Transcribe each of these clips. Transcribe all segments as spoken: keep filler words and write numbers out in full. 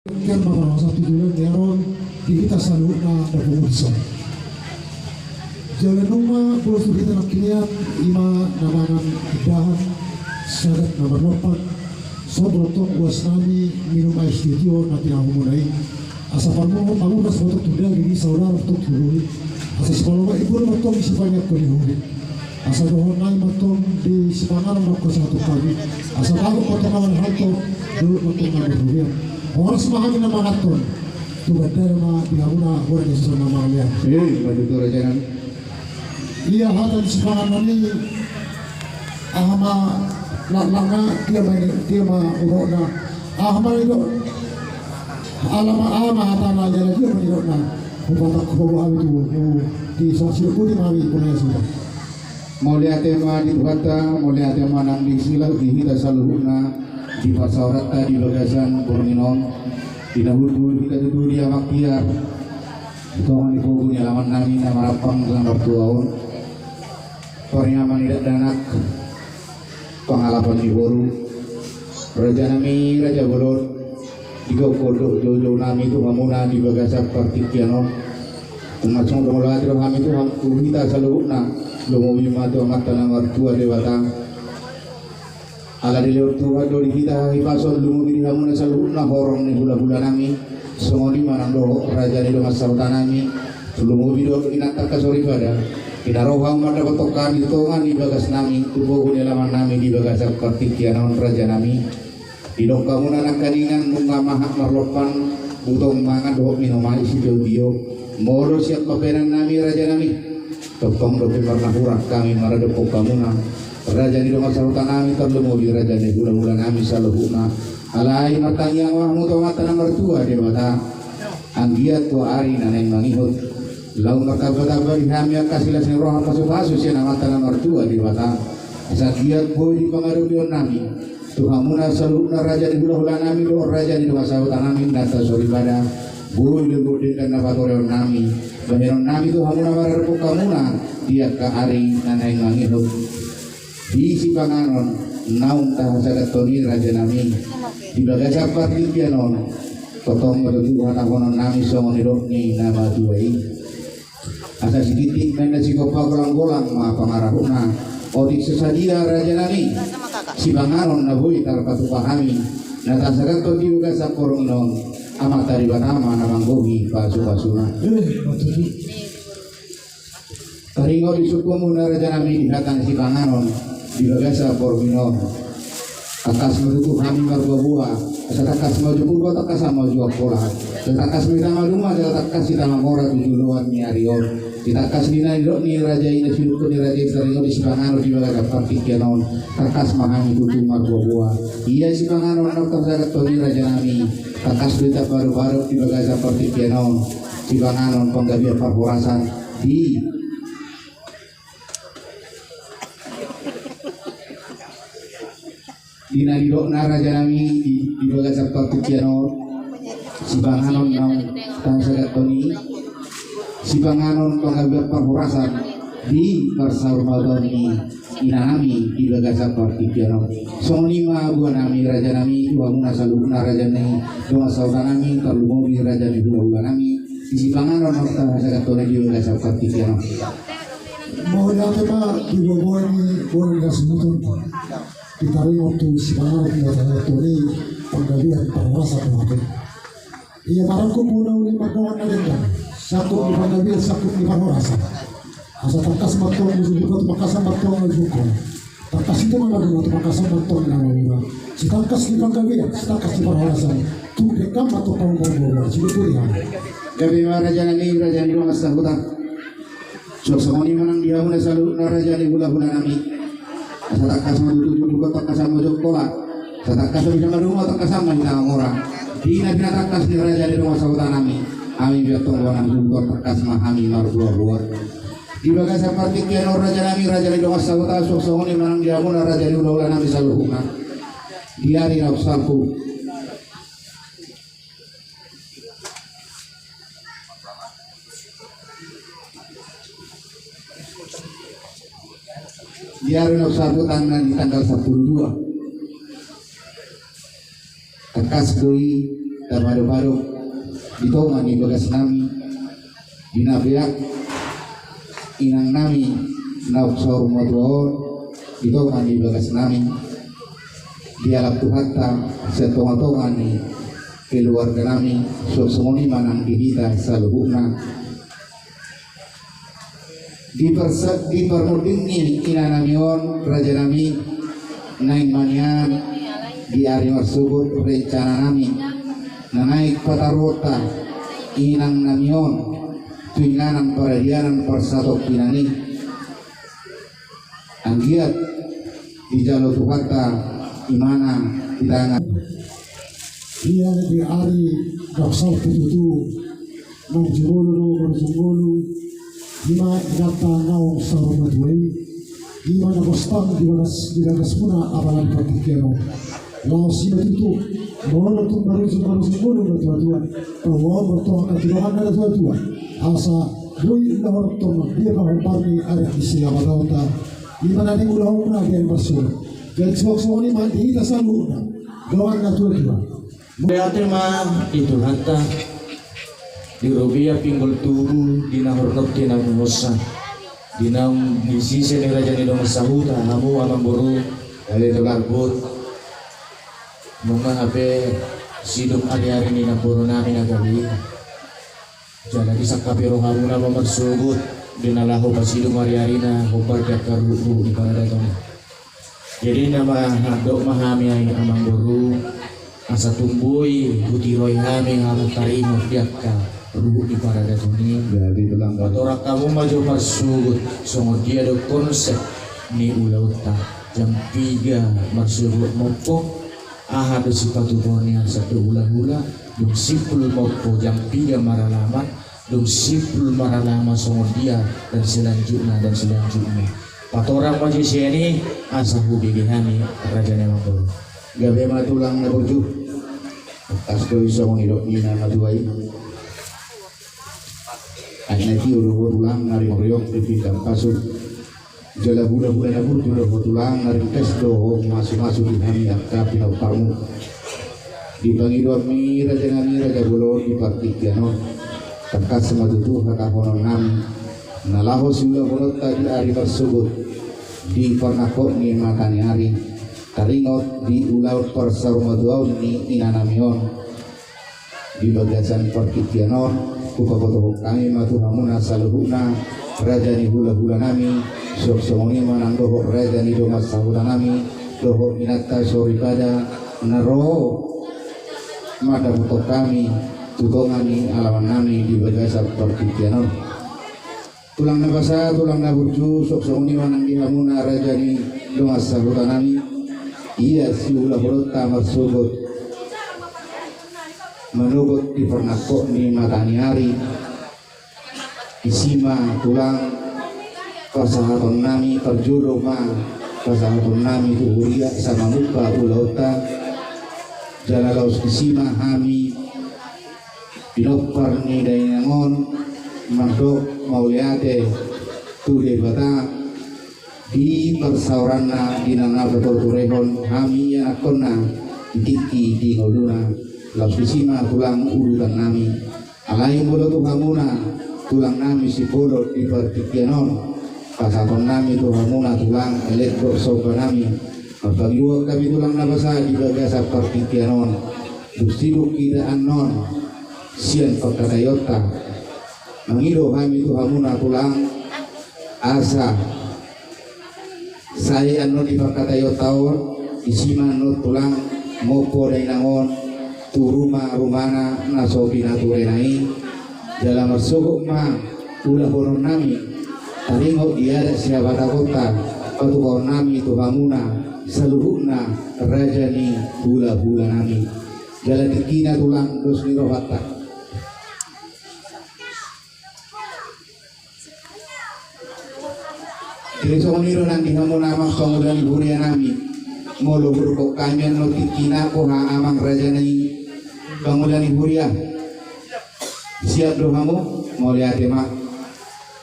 Kan ma parhorasan tu joloan ni ari on di hita saluhutna na pungu dison. Jala nunga bolas tu hita nangkin, i ma na mangan indahan, sagat na marlompan, sombor tong uas nami minum aek sitio na tinahumuna i. Asa parmur pamurnas botok tu daging i, saudara botok tu tubuhi. Asa sipalomo i boru ma tong di sipangiangkon ni huri. Asa dohonon nami ma tong di sipanganon ma tong sahat tu hami. Asa bagot ma tong na marhalto, dohot ma tong na marrugian. Horas ma hami na manganhon. Tu gandana ma di hamuna, horas ni susa na mangalean. Eh, batu tu raja nami. Ia hata ni sipanganon i, aha ma laklakna, dia ma, dia ma urokna. Aha ma nidok, ala ma, aha ma hatana, jala dia ma nidokna. Hupatak hupaboa hami tu, tu, di songon sidok pudi ma hami punaya suda. Mauliate ma di Tuhanta, mauliate ma nang di sila di hita saluhutna, di parsaoranta di bagasan borngin on, di na hundul hita tutu di amang tiar, di tonga ni pogu ni alaman nami na marampang na martua on, pariama ni dakdanak, pangalapan ni boru, raja nami, raja bolon, di gokhon dohot joujou nami tu hamuna di bagasan partingkian on. Tumasong do mauliate do hami tu ham-, tu hita saluhutna, lumobi ma tu Amanta na martua Debata. Ala dilehon Tuhan do di hita hahipason, lumobi di hamuna saluhutna horong ni hulahula nami, songon i ma nang dohot raja ni dongan sahuta nami, lumobi dohot inanta angka soripada. Di na ro hamu mandapothon hami tu tonga ni bagas nami, tu pogu ni alaman nami di bagasan partingkian on, raja nami. Didok hamuna nangkiningan, nunga mahat marlompan, butong mangan dohot minum aek sitiotio. Molo sian pambahenan nami, raja nami, tongtong dope marnahuran hami maradophon hamuna, raja ni dongan sahuta nami, tarlumobi raja ni hulahula nami saluhutna. Alai martangiang ma hamu tu Amanta na martua Debata, anggiat tu ari na naeng mangihut, laho martambatamba di hami angka silas ni roha, pasupasu sian Amanta na martua Debata, asa anggiat boi di pangadopion nami tu hamuna saluhutna, raja ni hulahula nami dohot raja ni dongan sahuta nami, inanta soripada, boi lembut denggan na patoreon nami, bahenon nami tu hamuna maradophon hamuna di angka ari na naeng mangihut. Di sipanganon naung tahasagathon i, raja nami, di bagasan partingkian on, tongtong ma tutu hatahonon nami songon nidok ni na matua i. Asa sitintin ma inna sigompa, golang-golang ma pangarahutna. Otik so sadia, raja nami, sipanganon na boi tarpatupa hami, na tahasagathon di bagasan borngin on, Amanta Debata ma na manggohi pasupasuna. Eh, ma tutu. Taringot di sungkunmuna, raja nami, di hata ni sipanganon di bagasan borngin on. Tangkas ma tutu hami marboaboa, asa tangkas ma uju purba, tangkas ma uju angkola, asa tangkas ma hita maduma, asa tangkas hita mamora tu joloan ni ari on. Di tangkas ni na nidok ni raja i, na sinuhut ni raja i, taringot di sipanganon di bagasan partingkian on, tangkas ma hami tutu marboaboa. Ia sipanganon na tahasagathon i, raja nami, tangkas do hita padopadop di bagasan partingkian on, sipanganon panggabean parhorasan di, di na nidokna, raja nami, di, di bagasan partingkian on, sipanganon naung tahasagathon i, sipanganon panggabean parhorasan di parsaurmatuaon ni inanami di bagasan partingkian on. Songon i ma boanami, raja nami, tu hamuna saluhutna, raja ni dongan sahuta nami, tarlumobi raja ni hulahula nami, di sipanganon naung tahasagathon i di bagasan partingkian on. Mauliate ma di boaboa ni boru ni hasuhuton. Di taringot tu sipanganon naung tahasagathon i, panggabean parhorasan. Ia marangkup muna uli mardongan na denggan, sangkup ni panggabean, sangkup ni parhorasan. Asa tangkas ma tong uju purba, tangkas ma tong uju angkola. Tangkas hita maduma, tangkas ma tong na mamora. Sitangkas ni panggabean, sitangkas ni parhorasan. Tung denggan ma tong hamu marboaboa. Sidung pudi hami. Gabe ma, raja nami, raja ni dongan sahuta. Suang songon i ma nang di hamuna saluhutna, raja ni hulahula nami. Asa tangkas ma tutu uju purba, tangkas ma uju angkola, asa tangkas ma hita maduma, tangkas ma hita mamora. Di na pinatangkas ni raja ni dongan sahuta nami, hami pe antong boanami, tangkas ma hami marboaboa. Di bagasan partingkian on, raja nami, raja ni dongan sahuta, suang songon i ma nang di hamuna, raja ni hulahula nami saluhutna. Di ari naung salpu. Di ari naung salpu, tanggal, di tanggal sampulu dua. Tangkas do i Tamadopado di tonga ni bagas nami, di na peak inang nami naung saur matua on, di tonga ni bagas nami, dialap Tuhanta sian tonga-tonga ni keluarga nami, suang songon i ma nang di hita saluhutna. Di parsa-, di parmunding ni ina nami on, raja nami, naeng ma nian di ari marsogot rencana nami na naeng pataruonta inang nami on tu inganan paradianan parsatongkinan i. Anggiat dijalo Tuhanta imana di tangan. Ia di ari dok salpu tutu, marjumolo do marjumolo, ima inanta naung saur matua i, ima na gostang di bagas, di bagasmuna apala di partingkian on. Laos ima tutu, molo tung marujung marujung molo na tua-tua, paboaon ma tongon na tu dongan na tua-tua. Asa boi na horot tongon dia pahombar ni adat di siapa tau ta. Ima na di ulaon na dia marsuo. Jadi suang songon i ma di hita saluhutna dongan na tua-tua. Mauliate ma di Tuhanta, di robean pinggol tubu, di na hornop di na muhosa, di naung di sise ni raja ni dongan sahuta, hamu amangboru, ale tolarbut. Nunga hape sidung ari-ari ni namboru nami na gabe i. Jala disangkapi rohamuna ma marsogot di na laho pasidung ari-arina hombar di angka ruhut-ruhut ni paradaton. Jadi na mandok ma hami ai amangboru, asa tung boi hutiroi hami hamu taringot di angka ruhut ni paradaton i. Jadi tulang. Patorang hamu ma jo marsogot songon dia do konsep ni ulaonta, jam piga marsogot mompo, aha do sipatupaon ni hamu sandok hula-hula, dung simpul mompo jam piga maralaman, dung simpul maralaman songon dia, dan selanjutnya, dan selanjutnya. Patorang ma jo sian i, asa hubege hami raja ni amangboru. Gabe ma tulang na burju. Tangkas do i songon nidok ni na matua i. Ai na tio do ho tulang na ringkot-ringkot di pinggan pasu. Jala hula-hula na burju do ho tulang, na ringkot do ho masu-masu di hami angka pinomparmu. Di pangidoanmi raja nami raja bolon di partingkian on, tangkas ma tutu hatahonon nami na laho siulahononta di ari marsogot, di parnangkok ni mata ni ari, taringot di ulaon parsaurmatuaon ni ina nami on. Di bagasan partingkian on, hupabotohon hami ma tu hamuna saluhutna, raja ni hula-hula nami, suang songon i ma nang dohot raja ni dongan sahuta nami, dohot inanta soripada, na ro mandapothon hami tu tonga ni alaman nami di bagasan partingkian on. Tulang na basa, tulang na burju, suang songon i ma nang di hamuna raja ni dongan sahuta nami, ia siulahononta marsogot manogot di parnangkok ni mata ni ari. Disi ma tulang pasahaton nami, parjolo ma pasahaton nami tu huria asa manumpa ulaonta. Jala laos disi ma hami pinompar ni dainang on mandok mauliate tu Debata di parsaoranna di na naeng patorturehon hami ianakkonna di tingki di ngoluna. Laos disi ma tulang udutan nami. Alai molo tu hamuna tulang nami sipolon di partingkian on, pasahaton nami tu hamuna tulang elek dohot somba nami. Marpangidoan hami tulang na basa di bagasan partingkian on. Dung sidung hita annon sian pangkataionta, mangido hami tu hamuna tulang asa sai annon di pangkataionta on, disi ma annon tulang mompo dainang on tu ruma-rumana na so pinaturena i. Jala marsogot ma ulahonon nami taringot di adat sihabatakonta, patupaon nami tu hamuna saluhutna raja ni hula-hula nami. Jala tingkina tulang dos ni rohanta. Jadi songon i do nang di hamuna amang pangula ni huria nami. Molo hudok hami annon tingkina, boha amang raja ni pangula ni huria. Siap do hamu? Mauliate ma.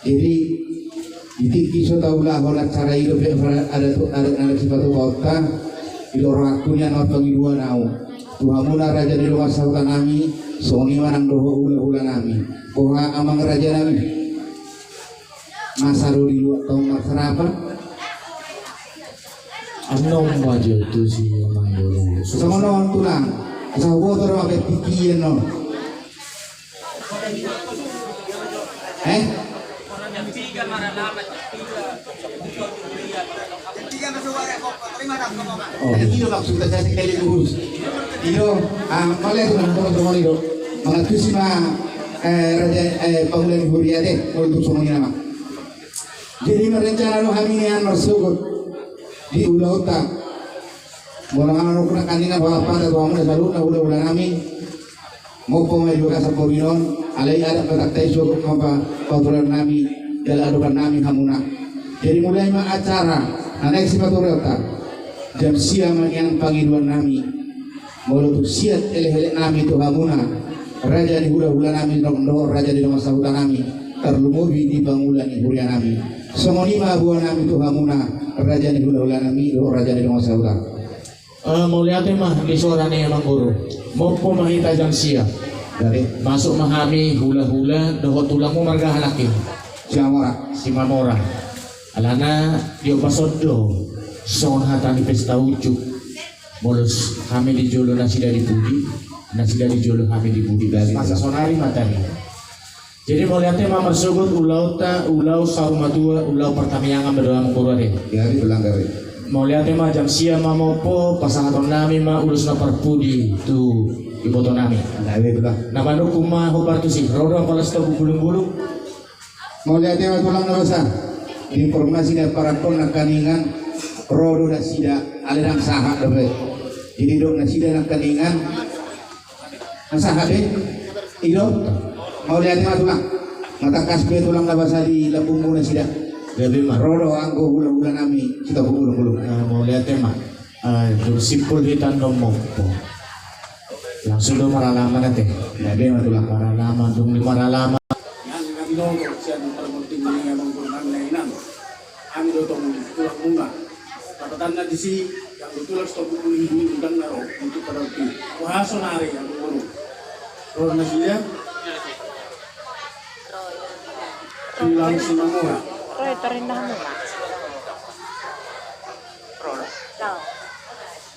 Jadi di tingki so taulahon acara i dope adat, adat na sipatupaonta, didok rohangku nian marpangidoan au. Tu hamuna raja ni dongan sahuta nami, songon i ma nang dohot hulahula nami. Boha amang raja nami? Masa do di luat tong marsarapan? Annon ma jo tu si amang boru. Songon on tulang. Asa huboto do ma baen tingki i annon. Eh? Oh, i do maksudna, sai sekali lurus. I do, ah, mauliate ma, songon i do. Mangantusi ma, eh, raja, eh, pangula ni huria te, untuk songon i nama. Jadi, marencana do hami nian marsogot di ulaonta. Molo nunga nangkaningan, boha hata tu hamuna saluhutna hulahula nami. Mompo ma di bagasan borngin on, alai adat Batakta i sogot ma pa-, patureon nami, jala adopan nami hamuna. Jadi mulai ma acara na naeng sipatureonta. Jam sia ma nian pangidoan nami. Molo tung siat elekelek nami tu hamuna, raja ni hulahula nami dohot raja ni dongan sahuta nami, tarlumobi di pangula ni huria nami. Songon i ma boa nami tu hamuna, raja ni hulahula nami dohot raja ni dongan sahuta. Eh, mauliate ma di sora ni amang boru. Mompo ma hita jam sia. Jadi, masuk ma hami hulahula dohot tulangmu marga aha nangkin? Simamora. Simamora. Alana di ombas on do songon hata ni pesta ujuk. Molo hami di jolo nasida di pudi, nasida di jolo hami di pudi. Jadi, masa sonari ma tadi. Jadi mauliate ma marsogot ulaonta, ulaon saur matua, ulaon partamiangan ma do amang boru ate. Jadi tulang gabe. Mauliate ma, jam sia ma mompo pasahaton nami ma ulos na parpudi tu iboto nami. Jadi tulang. Na manungkun ma hombar tusi, ro do apala sitopuk bulung-bulung. Mauliate ma tulang na basa. Di informasi na parangkon nangkaningan, ro do nasida, alai ndang sahat dope. Jadi dok nasida nangkaningan, na sahat be. I do. Mauliate ma tulang. Matangkas be tulang na basa di lambungmu nasida. Gabe ma. Ro do anggo hulahula nami sitopuk bulung-bulung. Eh, mauliate ma. Eh, dung simpul hita annon mompo, langsung do maralaman ate. Gabe ma tulang. Maralaman, dung di maralaman. Yang kami nongkrong sian parmonting ni amang boru nami na inang. Hami do tong tulangmuna. Dapotanna disi, yang do tulang sitopuk bulung-bulung ndang na ro, untuk pada waktu. Boha sonari, amang boru? Ro nasida? Tulang Simamora. Ro, ito rinda hamuna. Ro, ro.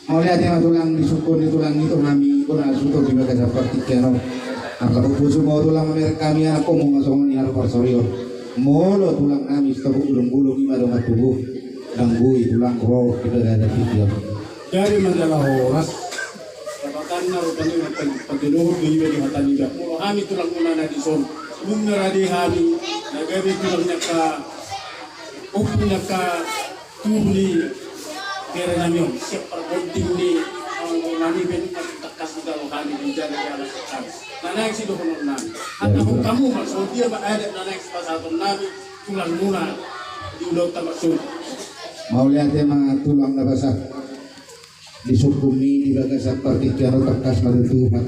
Mauliate ma tulang, disungkun ni tulang i tu hami, bona sutor di bagasan partingkian on. Angka boru, bosu ma tulang mamereng hami, anakkonmu ma songon i, anak parsorion. Molo tulang nami sitopuk bulung-bulung i ma dongan tubu. Ndang boi tulang ro di bagasan tingki on. Jadi manjalo horas. Dapotanna rupani pag-, paggedohon do iba di hata ni iba. Molo hami tulangmuna na dison, nunga rade hami, na gabe tulang ni angka, ompung ni angka tubu ni bere nami on, siap parbonding ni, eh, nami ben tangkas di talo hami di jala-jala hami. Na naeng sidohonon nami. Hata hamu ma, songon dia ma adat na naeng sipasahaton nami, tulangmuna di ulaonta marsogot. Mauliate ma tulang na basa. Disungkunmi di bagasan partingkian on tangkas ma tutu hata.